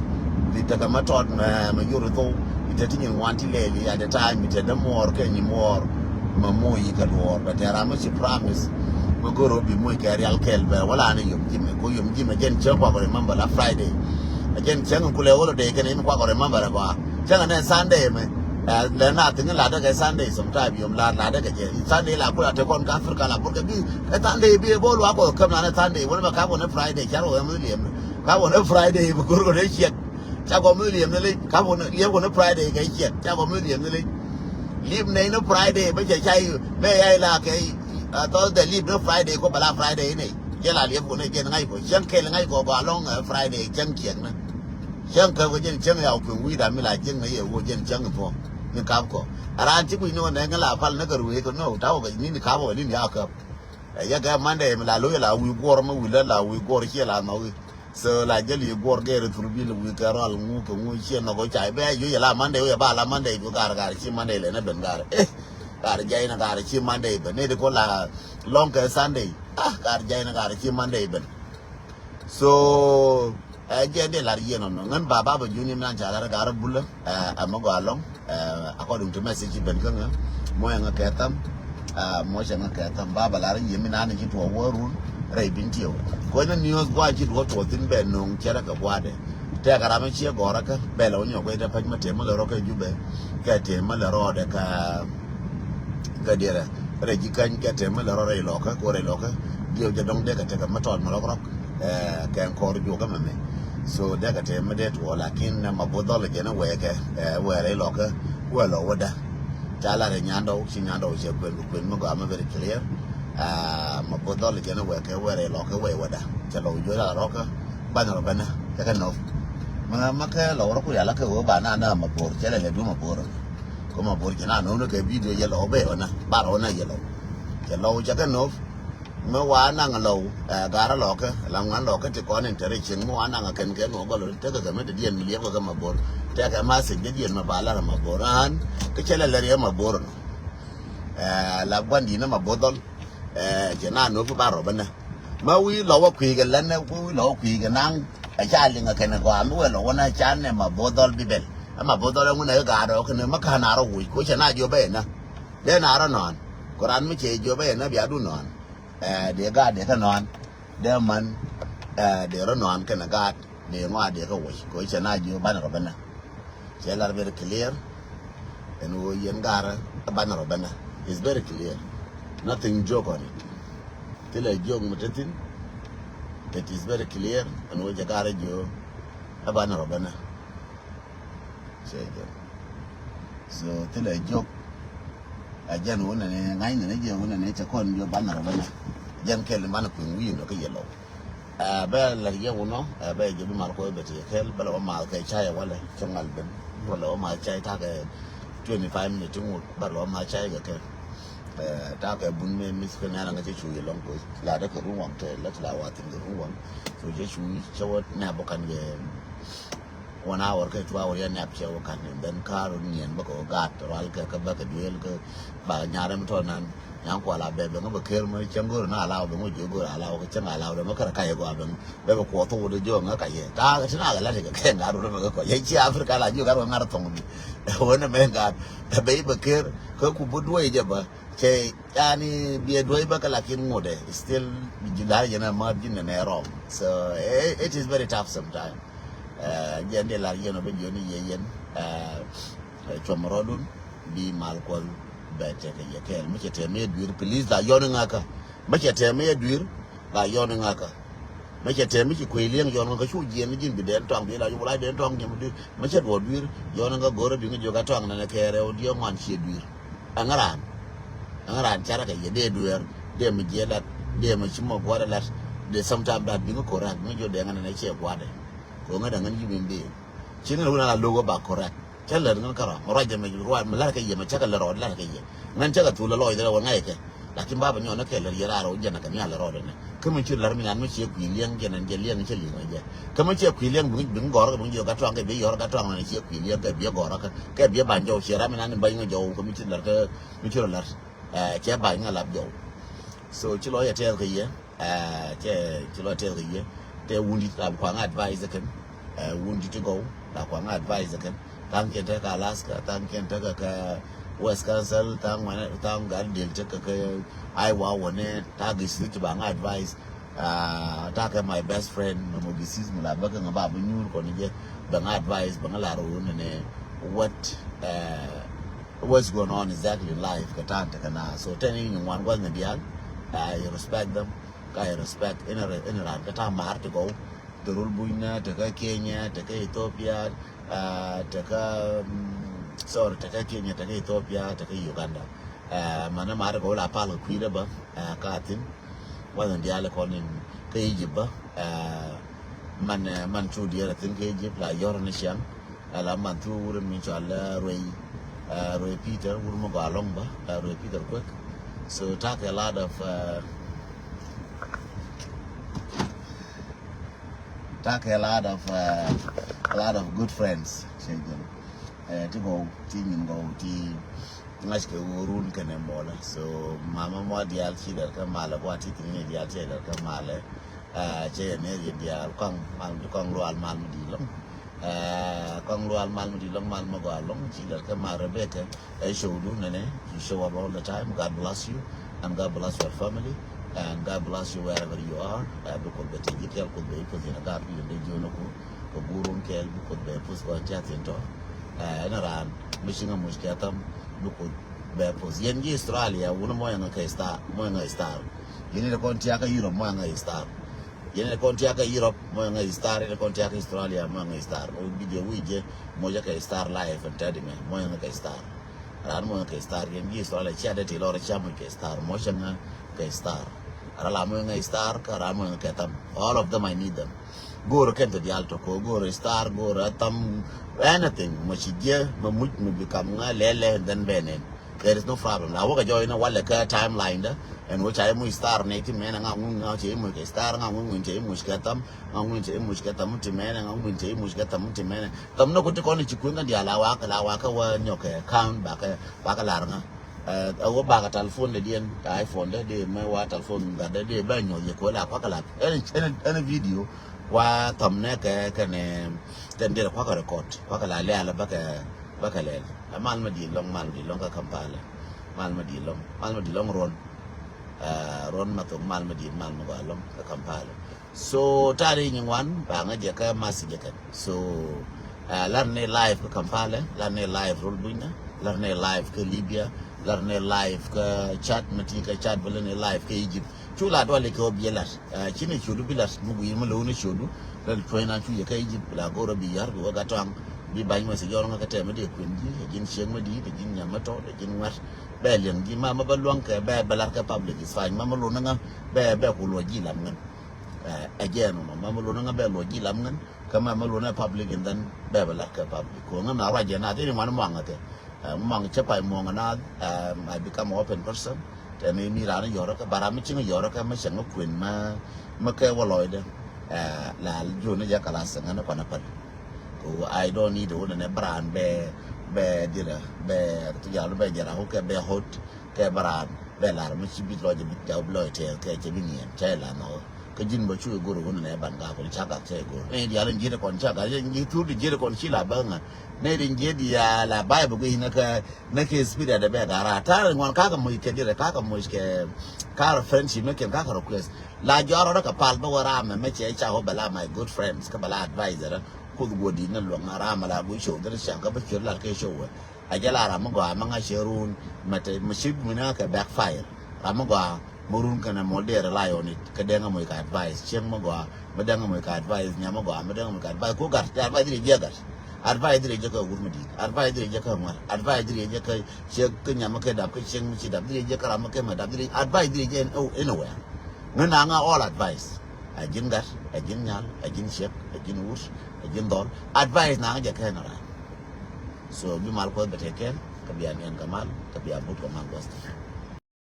Bi tekɛ mɛ tɔt mɛ mɛ yur thou. Bi te ti nyin wan ti lɛli at the time bi te dämuɔɔr kɛ nyimuɔɔr. Mɛ moc kɛ luɔɔr bɛ tɛra mɛ ci promise. Mɛ goro bi moc kɛ rial kɛl bɛ wala ni yom jimɛ ko yom jimɛ jɛn cäŋ kuakɔ remember la Friday. Ɛ jɛn cäŋ kulɛ holiday kɛn in kuakɔ remember ɛ gɔa cäŋ nɛ Sunday mɛ. Lɛ na thiŋ la däkɛ Sunday sometime yom la la däkɛ jɛ Sunday la kula te kɔn ka Africa la burkɛ bi. Ɛ Sunday bi ɛ bol wa kɔ käm na nɛ Sunday wala mɛ ka kɔ nɛ Friday car wɔ ɛmɛ liɛm. Ka wä ni Friday bi gor kɔ ni ciɛk. Ca kɔ mi liɛm ni lic. Ka wä ni liɛm kɔ ni Friday kɛ ciɛk. Ca kɔ mi liɛm ni lic. Liɛm nɛy ni Friday bä cɛ ca yi bɛ ya ila kɛ Thursday liɛm ni Friday kɔ bala Friday ni. Jɛ la liɛm kɔ ni jɛn ŋa̱c kɔ cɛŋ kɛl ŋa̱c kɔ gɔaa lɔŋ Friday cɛŋ ciɛk ni. Cɛŋ kɛ kɔ jɛn cɛŋ ya wä kueŋ wi̱i̱ dam mi la cɛŋ ni yɛ wä jɛn cɛŋ i̱ thuɔ̱k ni kap kɔ. A raan ci kui̱ ni wä nɛŋ la pal ni kɛ ruëë kɔ ni wä ta wä kɛ ni ni kap wä ni ni a käp. Ɛ yɛ kɛ Monday mi la lo̱c la wi̱i̱ guɔr mi wi̱i̱ lät la wi̱i̱ guɔr ciɛ la nhɔki. So la jäl yi guɔr gɛɛr thur bil wi̱i̱ kɛ rɔal ŋu kɛ ŋu ciɛ nhɔk ɔ cay bɛ ajuc ala Monday wi̱i̱ ba la Monday bi gaar gaar ci Monday lɛ nɛ ben gaar. Eh, gaar jay na gaar ci Monday ben ni di ko la lɔŋ kɛ Sunday. Ah, gaar jay na gaar ci Monday ben. So ɛ jɛ dee lar yieen ɔnɔ ŋän ba ba bɛ juni mi nan ca lar gaar bulä. Ɛ mɛ gɔa lɔŋ. According to message ben kä ŋä muɔcɛ ŋä kɛ tham. Muɔcɛ ŋä kɛ tham ba bɛ lar yieen mi nan ci tuɔ wä run rɛy bin tiɛw. Kuɔc ni news gua̱a̱c ci duɔ tuɔ thin bɛ no̱o̱ŋ cɛ rɛ kɛ gua̱a̱dɛ. Tɛkɛ ram mi ciɛ gɔrä kä bɛ lɛ wä nyɔk kuec dɛ pac mɛ tëë mɛ lɛ rɔ kɛ jubɛ kɛ tëë mɛ lɛ rɔɔdɛ kä. Kä diɛrɛ rɛy ji̱ käny kɛ tëë mɛ lɛ rɔ rɛy lɔkä kuɔ rɛy lɔkä. Diɛw jɛ dɔŋ dee kɛ tekɛ mɛ tɔɔt mɛ rɔk rɔk. Kɛ kɔr juɔkä mɛ mɛ. So dee kɛ tëë mɛ dee tuɔ lakin nɛ ma bo̱th dhɔl jɛ ni wɛɛkɛ wɛɛrɛ ilɔkä wɛɛ lɔ wädä. Ca lat ɛ nyandɔw ci nyandɔw cɛ kuën kɛ kuën mi gɔaa mɛ very clear. Ma bo̱th dhɔl jɛ ni wɛɛkɛ wɛɛrɛ ilɔkä wɛɛ wädä cɛ lɔw juɔc la rɔkä. Banɛ rɔ bɛnɛ cɛ kɛ nɔp. Ma ma kɛ lɔw rɔ ku yala kɛ wee ba na na ma bo̱r cɛ lɛ lɛ du ma bo̱r. Kɔ ma bo̱r cɛ na nɔp ni kɛ video yɛ lɔw bɛ wä na ba rɔ wä na yɛ lɔw. Cɛ lɔw cɛ kɛ nɔp. Mi wa naŋ lɔw ɛ garä lɔkä la ŋuan lɔkä ti kɔn in te ri cieŋ mi wa naŋ kɛn kɛ nuɔ gɔl tekɛ kɛ mi te diɛn mi liɛp kɛ kɛ ma bo̱r. Tekɛ ma thiec dee diɛn ma ba lar ma bo̱r an kä cɛ lɛ lɛ riɛ ma bo̱r nɔ. Ɛ la guan di̱n ma bo̱r dhɔl. Ɛ cɛ na nuɔ pi ba rɔ bä nɛ ma wi̱i̱ lɔw wä kui̱ kɛ lɛn nɛ wi̱i̱ lɔw wä kui̱ kɛ naŋ. Ɛ ca liŋ kɛ kɛn kɔam mi wee lɔw wä nɛ ca nɛ ma bo̱r dhɔl bi bɛl. Ɛ ma bo̱r dhɔl ɛ ŋun ɛ gaat rɔ kɛn ma ka̱n a rɔ wuc ko cɛ na jiɔ bä inä. Dee na rɔ nɔan. Kɔ ran mi cɛ jiɔ bä inä bia du nɔan. Ɛ dee gaat dee kä nɔan dee man. Ɛ dee rɔ nɔan kɛnɛ gaat dee ŋɔa dee kä woc kɛ cɛ na jiö banɛ rɔ bɛnɛ. Cɛ lar very clear. Ɛn ɣöö yɛn gaarä banɛ rɔ bɛnɛ. Is very clear. Nothing joke on it. Thilɛ joke mi te thin. It is very clear ɛn ɣöö cɛ gaarä jiö banɛ rɔ bɛnɛ. Cɛ jɛ. So thilɛ jok. A jɛn wunɛ ni ŋa̱cnɛ ni jɛ wunɛ ni cɛ kɔn jɔ banɛ rɔ bɛnɛ. Jɛn kɛl ni banɛ kui̱ wi̱i̱ nɔ kä yɛ lɔw. Ɛ bɛ lɛr yɛ wunɔ ɛ bɛ jɛ bi mal kuɔth bɛ ti kɛl bɛ lɛ wä mal kɛ cay ɛ walɛ cɛ ŋal ben. Bɛ lɛ wä mal cay takɛ twenty five minute ti ŋut bɛ lɛ wä mal cay kɛ kɛl. Ɛ takɛ bun mɛ mith kɛ nɛn aŋa cɛ cu yɛ lɔŋ kuɔth la dɛ kɛ run waŋ tɛ lɛ ti la wa thin kɛ run waŋ. So cɛ cu cɛ wä nɛ bä kan yɛ. One hour kɛ two hour yɛ nap cɛ wä kan in ben kar niɛn bä kɛ wä gat rual kɛ kɛ bä kɛ duel kɛ ba nyarɛ mi tɔ nan. Nyan kual a bɛ bɛ ŋä bɛ ker mɛ cɛŋ gor na alaw bɛ ŋä jiö gor alaw kɛ cɛŋ alaw dɛ mɛ kɛ rɛ ka yɛ gɔa bɛ ŋä bɛ bɛ kuɔ thok wä dɛ jiö ŋä ka yɛ ta kɛ ti na kɛ lat kɛ kɛ ŋa ru dɛ mɛ kɛ kɔ yɛ ci Africa la jiö gat wä ŋar thɔŋ di. Wä nɛ mɛ ŋa bɛ bɛ ker kɛ ku bä duɔy jɛ bä cɛ yani biɛ duɔy bä kɛ lakin ŋut dɛ still bi ji̱ la yɛn a ma ji̱ nɛ nɛ rɔm. So it is very tough sometimes. Ɛ jɛn dee lar yɛn ɔ bä jiɔni yɛ yɛn. Ɛ cuɔm rɔdun bi mal kuɔl bɛ tɛkɛ yɛ kɛɛl mi cɛ tɛm yɛ duir please la yɔni ŋakä. Mi cɛ tɛm yɛ duir la yɔni ŋakä. Mi cɛ tɛm mi ci kuec liɛŋ yɔn ŋakä cu jiɛn mi ji̱n bi dɛn tɔaŋ bi la wula dɛn tɔaŋ nyɛm duir mi cɛ duɔ duir yɔni ŋakä go̱rä bi ŋa jiɔk a tɔaŋ nɛnɛ kɛɛrɛ wä diɔ ŋuan ciɛ duir. Ɛŋa raan ɛŋa raan carɛ kɛ yɛ dee dueer dee mi jiɛ lat dee mi ci mɔ gua̱dɛ lat. Dee sometime dat bi ŋa korak bi ŋa jiɔ dee ŋa nɛnɛ ciɛ gua̱dɛ. Kɛ ŋä däŋ ŋän human being. Ci ŋän wun ala lo̱k wä ba correct. Cä lät ŋän kärɔa mɛ ruac jɛ mɛ ruac mɛ la̱r kɛ yɛ mɛ cä kɛ lät rɔɔd la̱r kɛ yɛ. Ŋän cä kɛ thul lɛ lɔɔc lɛ wä ŋa̱c kɛ. Lakin baba nyɔn ni kɛ lät yɛ raar wä jɛn kɛ mi ala rɔɔd ni. Kä mi ci lät mi nan mi ciɛ kui̱ liɛŋ jɛ nan jɛ liɛŋ cä li̱ŋ jɛ. Kä mi ciɛ kui̱ liɛŋ bi ŋä gɔr kɛ bi ŋä jiɔ gatɔaŋ kɛ bi yɔr gatɔaŋ nan ciɛ kui̱ liɛŋ kɛ bi gɔr kɛ kɛ bi ba̱ny jɔw ciɛ ram mi nan ni ba̱ny ŋä jɔw kä mi ci lät kä mi ci rɔ lät. Cɛ ba̱ny ŋä lap jɔw. So ci lɔ yɛ tɛth kɛ yɛ. Cɛ ci lɔ tɛth kɛ yɛ tɛ wundit ram kuaŋ advice kɛn. Ɛ, wun ti ti gɔw la kuaŋ advice kɛn. Thaŋ kiɛn tekɛ Alaska, thaŋ kiɛn tekɛ kɛ West Council, thaŋ ŋuanɛ, thaŋ gat diel tekɛ kɛ Iowa wunɛ, thaŋ gis ti baŋ advice. Ɛ, thaŋ kɛ my best friend, nɔmɔ gis is mi la bä kɛ ŋa ba bi nyuur kɔn jɛ, bɛ ŋa advice, bɛ ŋa lar wun nɛ what, ɛ, what's going on exactly in life kɛ thaŋ tekɛ na. So tɛn in ŋuan guath ni dial, ɛ, you respect them, ka you respect in a, in a ran kɛ thaŋ mar ti gɔw. Te rul Buny nɛ, te kä Kenya, te kä Ethiopia, ɛ, te kä, mm, sorry, te kä Kenya, te kä Ethiopia, te kä Uganda. Ɛ, manɛ mar kɛ wä la pal kɛ kui̱dɛ bä, ɛ, ka thin. Wä ni dial kɔn in kä Egypt bä, ɛ, man, ɛ, man cu diɛɛr a thin kä Egypt la yɔr ni ciaŋ. Ɛ, la man thu wurɛ mi cual, ɛ, Ruey, ɛ, Ruey Peter, wur mi gɔaa lɔŋ bä, ɛ, Ruey Peter Kuek. So ta̱k a lot of, ɛ, Ta̱k a lot of, uh, a lot of good friends. Cɛ jɛn. Ɛ, ti gɔw, ti nyin gɔw, ti ŋa̱c kɛ wä run kɛnɛ mɔlä. So mama mɔ dial ci lɛr kɛ malɛ, gua ti ti ni dial ci lɛr kɛ malɛ. Ɛ, cɛ yɛ nɛ yɛ dial kɔŋ mal, kɔŋ lual mal mi di lɔŋ. Ɛ, kɔŋ lual mal mi di lɔŋ, mal mi gɔaa lɔŋ, ci lɛr kɛ mal Rebecca. Ɛ, show du nɛnɛ, you show up all the time. God bless you and God bless your family and God bless you wherever you are. Ɛ, bi Kuoth bɛ ti ji̱ kɛl, Kuoth bɛ i̱ puɔth yɛn a gaat bi yɛn dee jiön a ku kɛ guur wun kɛɛl, bi Kuoth bɛ puɔth kɔn tiath yɛn tɔ. Ɛ, ɛn a raan mi ci ŋa muc kɛ tham, bi Kuoth bɛ puɔth yɛn ji̱ Australia wun mɔ yɛn ŋa kɛ star, mɔ yɛn ŋa star. Yɛn ni kɔn tiakä Europe mɔ yɛn ŋa star. Yɛn ni kɔn tiakä Europe mɔ yɛn ŋa star, yɛn ni kɔn tiakä Australia mɔ yɛn ŋa star. Mɔ bi jɛ wi̱i̱ jɛ mɔ jɛ kɛ star life and tɛt mɛ mɔ yɛn ŋa kɛ star. Ran mɔ kɛ star, yɛn ji̱ star la cia dee ti lɔr cia mɔ kɛ star, mɔ cɛ ŋa kɛ star. Ran la mɔ ŋa star, ka ran mɔ ŋa kɛ tham. All of them I need them. Go̱o̱r kɛn te dial to ko, go̱o̱r star, go̱o̱r a tham, anything. Mɔ ci jiɛ, mɔ muc, mɔ bi kam ŋa lɛlɛ, and then bɛ nɛn. There is no problem. La wä kɛ jɔy ni walɛ kɛ timeline da. Ɛn wä ca yɛ muc star ni ti mɛn ŋa ŋuŋ ŋa cɛ yɛ muc kɛ star, ŋa ŋuŋ ŋuŋ cɛ yɛ muc kɛ tham. Ŋa ŋuŋ cɛ yɛ muc kɛ tham ti mɛn, ŋa ŋuŋ cɛ yɛ muc kɛ tham ti mɛn. Tham ni kuti kɔn ci kueŋ kɛ dial a wak, la wak kɛ wä nyɔk kɛ account bakɛ, bakɛ lar ŋa. Ɛ, a wä bakɛ telephone dɛ diɛn, iPhone dɛ, dee mɛ wa telephone gat dɛ, dee bɛ nyɔk yɛ kuɛ la kuakɛ lat. Ɛn, ɛn, ɛn video wa tham nɛ kɛ, kɛnɛ, kɛn dee kuakɛ record, kuakɛ la lɛl bakɛ, bakɛ lɛl. Ɛ mal mɛ di lɔŋ, mal mɛ di lɔŋ kä Kampala. Mal mɛ di lɔŋ, mal mɛ di lɔŋ ruɔn. Ɛ, ruɔn ma thok mal mɛ di mal mɛ gɔaa lɔŋ kä Kampala. So ta̱a̱ ri nyin wan ba ŋä jɛ kä message kɛn. So, ɛ, lar ni live kä Kampala, lar ni live rol Bunyna, lar ni live kä Libya, lar ni live kä Chad, mɛ ti kä Chad, bä lar ni live kä Egypt. Cu la duali kɛ wä biɛ lat. Ɛ, ci ni cudu bi lat, mi gui̱i̱r mi lo̱w ni cudu. Lar tuɔ̱c na cu yɛ kä Egypt, la go̱rä bi yar bi wä gat tɔaŋ. Bi ba̱ny message jɔr ŋä kä tɛm mi dee kuën ji̱, ɛ ji̱n cieŋ mi di̱i̱t, ɛ ji̱n nyam mi tɔt, ɛ ji̱n ŋuɛ̈t. Bɛ liɛŋ ji̱ ma, ma bä luaŋ kɛ, bɛ, bɛ lar kɛ public is fine. Ma, ma lo̱n ŋä, bɛ, bɛ ku luɔc ji̱ lam ŋän. Ɛ, ɛ jɛn mɔ, ma, ma lo̱n ŋä bɛ luɔc ji̱ lam ŋän. Kä ma, ma lo̱n ɛ public and then bɛ, bɛ lar kɛ public. Ko ŋä na ruac jɛ na, thiri ŋuan muaŋ ɛ kɛ. Ɛ, muaŋ cɛ pay muɔŋ na, ɛ, I become an open person. Tɛ mi, mi ran yɔrɔ kɛ, bara mi cieŋ yɔrɔ kɛ, mi cieŋ kuën ma, mi kɛ wä lɔcdɛ. Ɛ, la ji̱ ni jɛ kala sɛ ŋän kɔn a päl. Ko I don't need wä nɛ bran bɛ, bɛ dirɛ, bɛ tu jal bɛ jɛ ra kɛ bɛ hot, kɛ bran bɛ lar mi ci bit lɔc bit jaw bi lɔc tɛ kɛ cɛ bi niɛn cɛ la nɔ. Kä ji̱n bä cu i̱ go̱r wun nɛ ban gak kɔn ca gak cɛ i̱ go̱r. Nɛ dial in ji̱t kɔn ca gak, in ji̱t thur di ji̱t kɔn ci la bä ŋa. Nɛ di ji̱t ya la bay bä gui̱ nɛ kä, nɛ kɛ spirit bɛ gara. Tar ŋuan kaka moc kɛ dirɛ, kaka moc kɛ, kara friendship mɛ kɛn kaka request. La jɔr rɔ ka pal bä wä ramɛ mɛ cɛ ca wä bɛ la my good friends kä bɛ la advisor. Kuth guɔ di nɛ luɔŋ ramɛ la gui̱ show dɛr ca kä bä cuɛ la kɛ show wä. A jɛ la ram mi gɔaa mi ŋa̱c cɛ run mɛ te mi cik mi ni ŋa̱ kɛ backfire. Ram mi gɔaa mi run kɛnɛ mol dee rely on it. Kɛ dee ŋa̱ moc kɛ advice. Cieŋ mi gɔaa mi dee ŋa̱ moc kɛ advice. Nyam mi gɔaa mi dee ŋa̱ moc kɛ advice. Ku gat, advice dee jɛ gat. Advice dee jɛ kɛ wur mi di̱i̱t. Advice dee jɛ kɛ ŋuɛr. Advice dee jɛ kɛ ciek kɛ nyam kɛ dap kɛ cieŋ mi ci dap. Dee jɛ kɛ ram kɛ mɛ dap. Advice dee jɛ anywhere. Ŋä na ŋa̱ all advice. A ji̱n gat, a ji̱n nyal, a ji̱n ciek, a ji̱n wur, a ji̱n dhɔl. Advice na ŋa̱ jɛ kɛ na ran. So bi mal Kuɔth bɛ tɛkɛn, kä bia niɛn kä mal, kä bia but kä mal gua̱th.